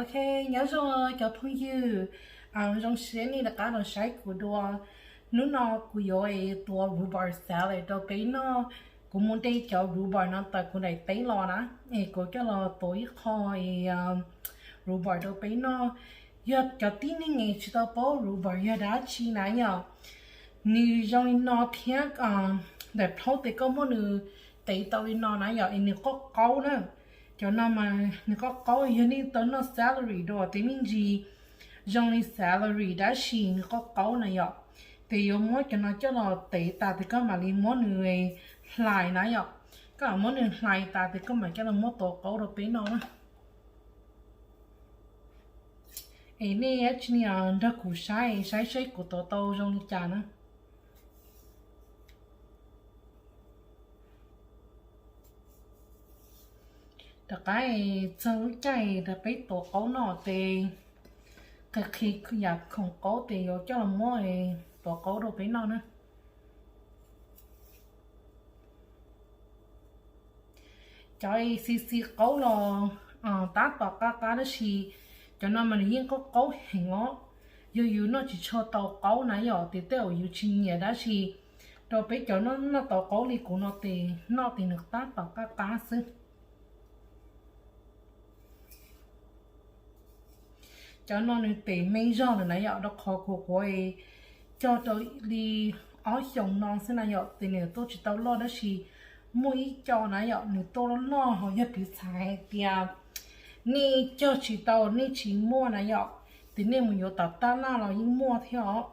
Ok, nyob zoo cov phooj ywg, zoo siab nej rov qab los saib kuv dua. Hnub no kuv yuav tuav rhubarb salad rau peb noj. Kuv mus de cov rhubarb no tawm kuv daim teb los na, es kuv coj los tuav ib qho rhubarb rau peb noj. Yog cov tib neeg es tsis tau paub rhubarb yog dab tsi na yom, nws zoo li no thiab, daim plaub tes koj muab nws tev tau li no na yom, es nws qaub qaub na. Cov no mas nws qaub qaub, yog nej tau noj celery dua ces me ntsis zoo li celery tab sis nws qaub qaub na yom. Ces yuav muab cov no coj los tev tas ces koj mam li muab nws hlais na yom. Koj mam muab nws hlais tas ces koj mam coj los muab tuav qaub rau peb noj na. Es nej ib tsi ni nrog kuv saib, saib seb kuv tuav tau zoo li cas na. Rov qab txog lub caij rau peb tuav qaub noj ces qhia qhia yam khoom qaub ces yuav coj los muab tuav qaub rau peb noj na. Cov xi xi qaub los tab tom qab qab tab sis cov no mas nws yeej qaub qaub heev os. Yog yus noj tsis tshua tau qaub na yom, ces tej zaum yus tsis nyiam tab sis rau peb cov noj tau qaub li kuv no ces noj ces nws tab tom qab qab xwb. Cov no nws tes me zog lawm na yom, rau qhov kuv kuav cog rau li ob xyoos no xwb na yom, ces nws tuaj tsis tau loj tab sis muaj ib co na yom, nws tuaj loj loj. Ho yog piv txwv hais tias nej cog tsis tau, nej tsis muaj na yom, ces nej mus yuav tom taj laj los yeej muaj thiab os.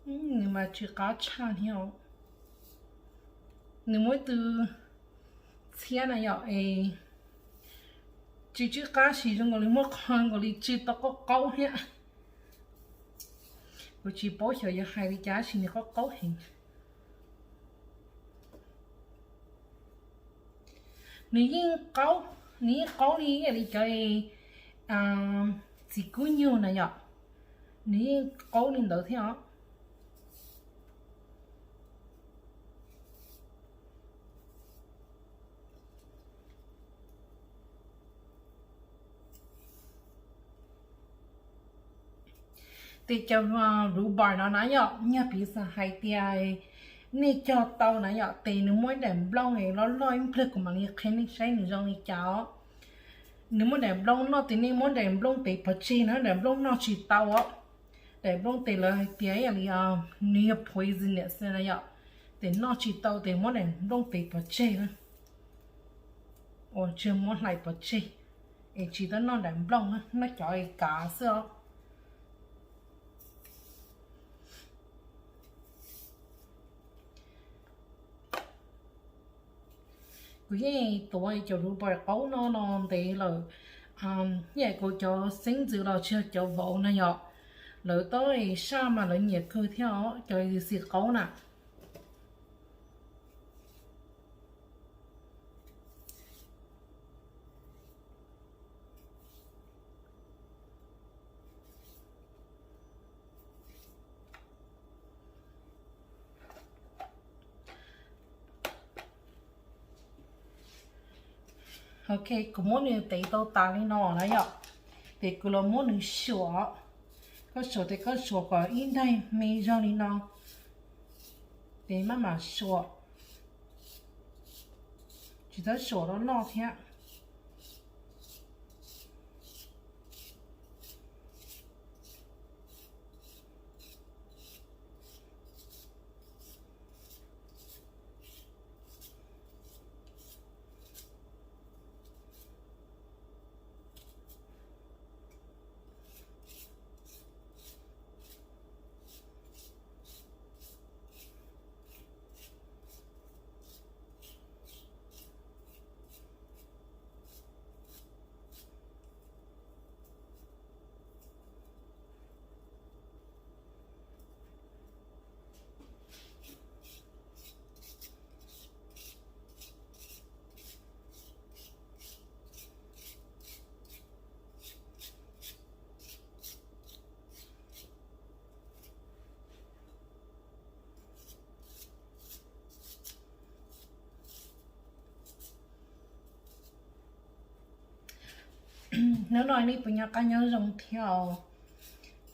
Nws mas tsis qab tshaj thiab. Nws muaj ib tug txhiab na yom es tsis tsw qab sis zoo nkaus li muaj qhov nkaus li tsw tau qaub qaub thiab. Kuv tsis paub xyov yuav hais li cas sis nws qaub qaub heev. Nws yeej qaub, nws yeej qaub li li cov txiv kub nyuj na yom, nws yeej qaub li ntawd thiab os. Ces cov rhubarb no na yom, yog piv xam hais tias nej cog tau na yom, ces nws muaj ib daim nplooj loj loj ib pliag kuv mam li qhia nej saib nws zoo li cas os. Nws muaj daim nplooj noj ces nej muab daim nplooj tev pov tseg na, daim nplooj noj tsis tau os. Daim nplooj tev lawv hais tias ib yam li nws yog poisonous na yom, ces noj tsis tau ces muab daim nplooj tev pov tseg na. Ua tsis muab hlais pov tseg es tsis tau noj daim nplooj na, noj cov kav xwb os. Kuv yeej tuav cov rhubarb qaub no no ntev lawm, yam kuv cov xeeb ntxwv los tsis yog cov vauv na yom, lawv tab saj mas lawv nyiam kawg thiab os, cov xi xi qaub na. Ok, kuv muab nws tev tau tas li no na yom, ces kuv los muab nws suam. Koj suam ces koj suam kom ib ntaig me zog li no, ces maj mam suam, tsis txhob suam loj loj thiab. Hnub no nej puas nyob qab nyob zoo thiab os?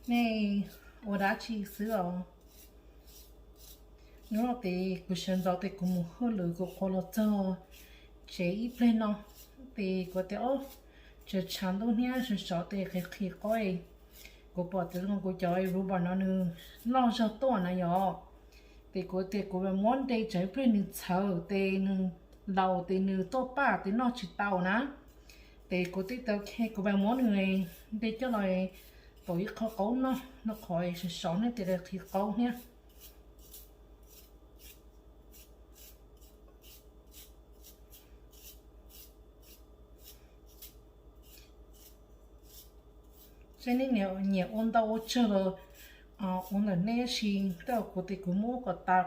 Nej ua dab tsi xwb os? Hnub no ces kuv sawv ntxov ces kuv mus hauj lwm, kuv qhuav los txog tsev ib pliag no ces kuv tias, o, tshav tshav ntuj thiab sov sov ces qhia qhia qaub. Kuv pom tias kuv cov rhubarb no nws loj zog tuaj na yom. Ces kuv tias kuv muab nte tsam ib pliag nws txhawv ces nws laus ces nws tuaj paj ces noj tsis tau na. Ces kuv thiaj tias ok, kuv mam muab nws nte coj los tau ib qho qaub noj, noj qhov sov sov thiab ces qhia qaub thiab. Seb nej nyiam ua ntau ua tsawg los ua ntawm nej, tab sis tej zaum kuv ces kuv muab ua kom tas,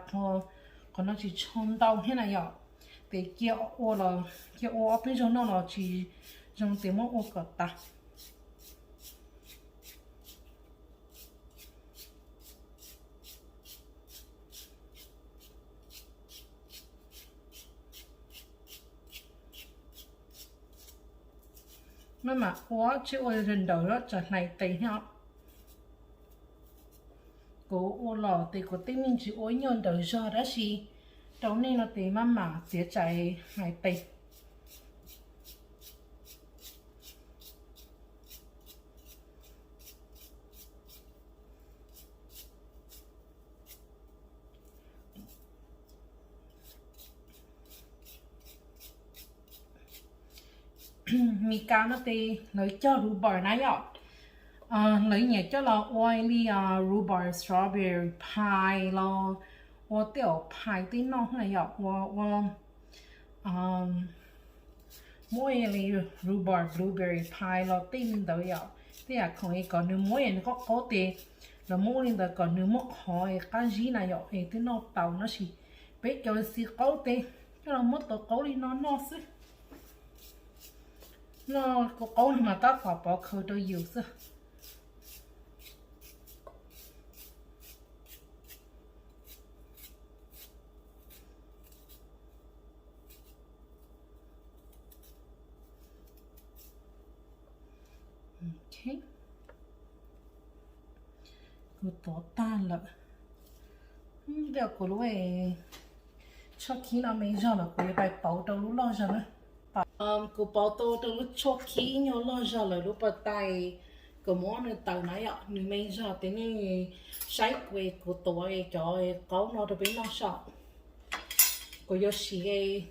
qhov no tsis tshua ntau thiab na yom. Ces cia ua los cia ua ob peb zaug noj los tsis zoo ces muab ua kom tas. Maj mam ua, tsis ua nrawm nrawm tsam hlais tes thiab. Kuv ua los ces kuv tej me ntsis ua ib nyuag nrawm zog tab sis rau nej no ces maj mam txiav tsam hlais tes. Mis Kas no ces lawv cog rhubarb na yom. Lawv nyiam coj los ua li rhubarb strawberry pie los ua tej zaum pie tej noj na yom, ua ua muab li rhubarb blueberry pie los tej li ntawd yom. Tej yam khoom es kom nws muab nws qaub qaub ces los muab li ntawd kom nws muaj qhov qab zib na yom es thiaj noj tau no. Tab sis peb cov xis qaub ces coj los muab tau qaub li no noj xwb. Noj kuv qaub no mas tab tom pov khaws rau yus xwb. Kuv tuav tag lawm. Tej zaum kuv lub tshuaj khib no me zog lawm kuv yuav pais pauv rau lub loj zog na. Kuv pauv tau rau lub tshuaj khib ib nyuag loj zog lawm lub pas tais, kuv muab nws tawm na yom, nws me zog ces nej saib kuv, kuv tuav cov qaub no rau peb noj saib. Kuv yuav siv,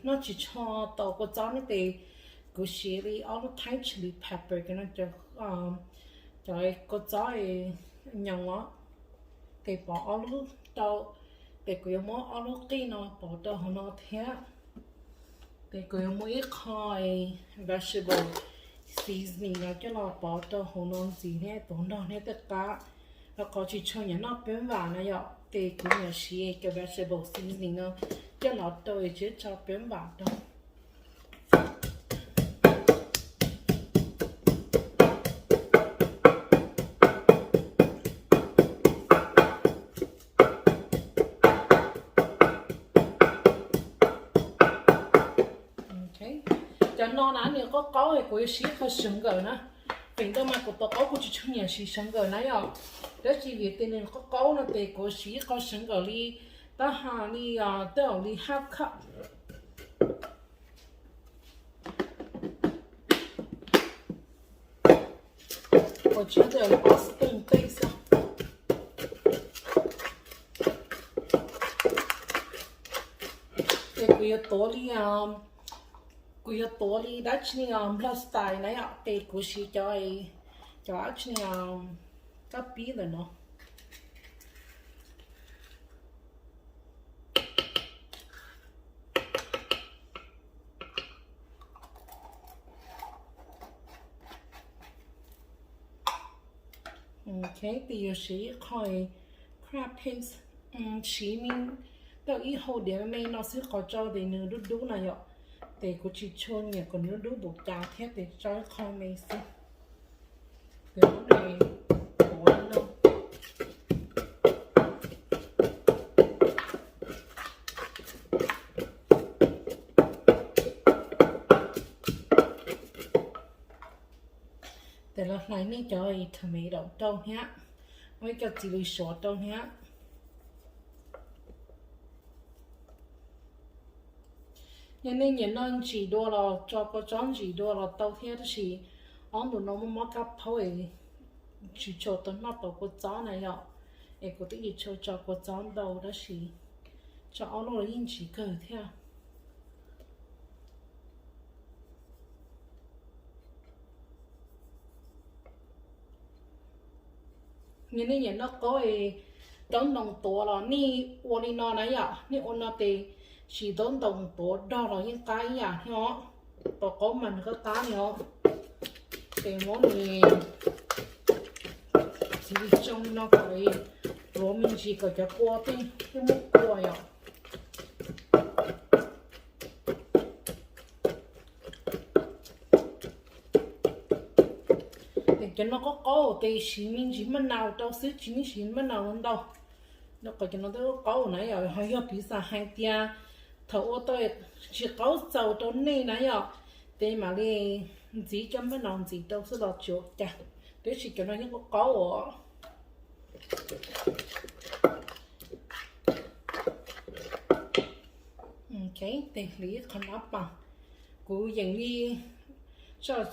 noj tsis tshua tau kua txob ne ces kuv siv li ob lub Thai chili pepper, cov kua txob nyoos os, ces pov ob lub rau, ces kuv yuav muab ob lub qij no pov rau hauv no thiab. Ces kuv yuav muab ib qho vegetable seasoning no coj los pov rau hauv no ntxiv thiab, tuav nrog thiab tej qab. Rau qhov tsis tshua nyiam noj peeb vam na yom, ces kuv nyiam siv cov vegetable seasoning no coj los rau, tsis tso peeb vam rau. Cov no na nws qaub qaub, kuv yuav siv qhov sawv nkawm na. Feem ntau mas kuv tuav qaub kuv tsis tshua nyiam siv sawv nkawm na yom, tab sis vim tias nws qaub qaub no ces kuv siv qhov sawv nkawm li, tab hais li, tej zaum li half cup. Kuv tsis, tej zaum li ob spoon tej xwb. Ces kuv yuav tuav li, kuv yuav tuav li dab tsi li Nplog style na yom, ces kuv siv cov, cov dab tsi li, kab pib ntawm no. Ok, ces yuav siv ib qho crab paste, siv me, tau ib hau diav me no xwb, qhov tso ces nws dub dub na yom. Ces kuv tsis tshua nyiam kom nws dub dub npaum cas thiab, ces tso ib qho me xwb. Ces muab nws tuav li no. Los hlais nej cov tomato rau thiab, muab ib co txiv lws suav rau thiab. Yog nej nyiam noj ntsim dua los tso kua txob ntsim dua los tau thiab, tab sis ob ntu no muaj mob kab phaub es tsis tshua tau noj tau kua txob na yom, es kuv twb tsis tshua tso kua txob ntau tab sis tso ob lub los yeej ntsim kawg thiab. Yog nej nyiam noj qaub es taub ntoo tuav los nej ua li no na yom, nej ua no ces tsis taub ntoo tuav dog los yeej qab ib yam thiab os. Tus qaub mas nws qab qab li os. Ces muab nws txiv lws tsoo li no kom tuav me ntsis kom cov kua tej thiaj muab kua yom. Ces cov no qaub qaub ces siv me ntsis maj nau rau xwb, tsis nej siv maj nau ntau, rau qhov cov no twb qaub na yom. Ho yog piv xam hais tias thaum ua tau tsis qaub txaus rau nej na yom, ces mam li ntxiv cov maj nau ntxiv rau xwb los tsis ua cas, tab sis cov no yeej qaub qaub os. Ces hliv ib qho nab pas, kuv yeem li suav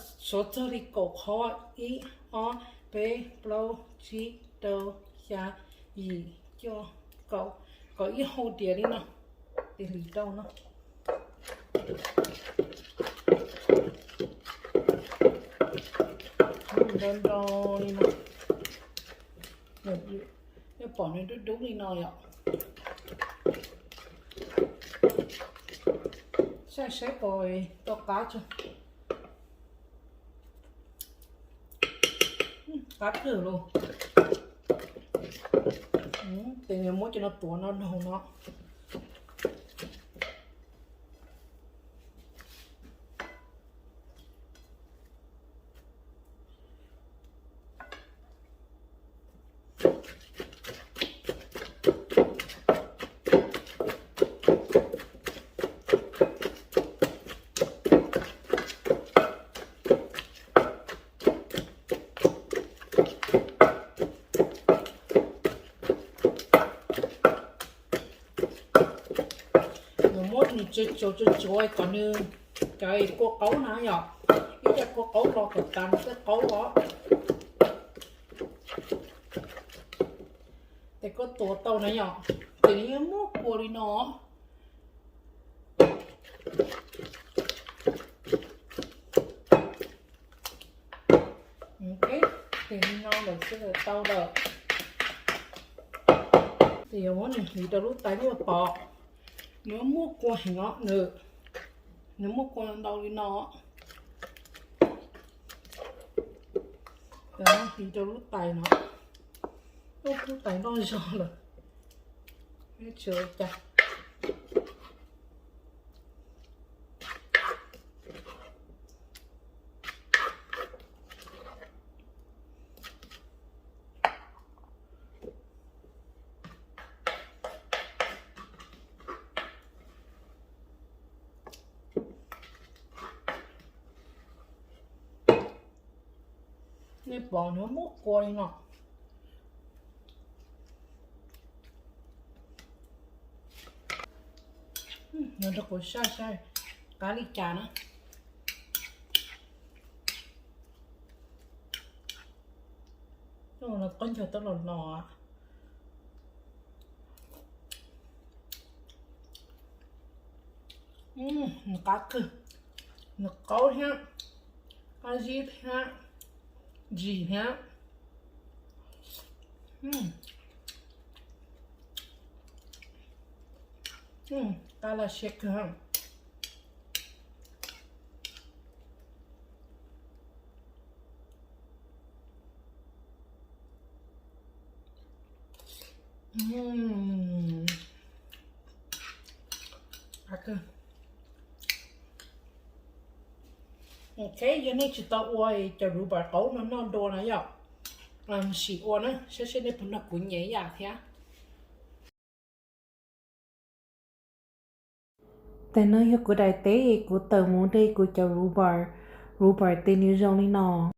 txog li kaum qhov, ib, ob, peb, plaub, tsib, rau, xya, yim, cuaj, kaum, kaum ib hau diav li no, ces hliv rau no. Nrau nrau li no, nej pom nws dub dub li no yom. Saib saib puas tau qab tso. Qab kawg los. Ces muab cov no tuav no daug no. Nws muab nws tsuav tsuav tsuav kom nws, cov kua qaub na yom, ib co kua qaub los kom tas nws tej qaub os. Ces koj tuav tau na yom, ces nws yeej muab kua li no. Ces li no lawm xwb tau lawm. Ces yuav muab nws hliv rau lub tais, nej pom nws muab kua heev os, nws, nws muab kua ntau li no. Ces muab hliv rau lub tais no, lub tais loj zog lawm, tsis ua cas. Nej pom nws muab kua li no. Nws rau kuv saib saib qab li cas na. Nws qaub ncaug tau los los. Nws qab kawg, nws qaub thiab, qab zib thiab, zis thiab. Qab laj siab kawg. Ok, yog nej tsis tau ua cov rhubarb qaub no noj dua na yom, sim ua na saib seb nej puas nrog kuv nyiam ib yam thiab. Tes no yog kuv daim teb es kuv tawm mus de kuv cov rhubarb, rhubarb tes nws zoo li no.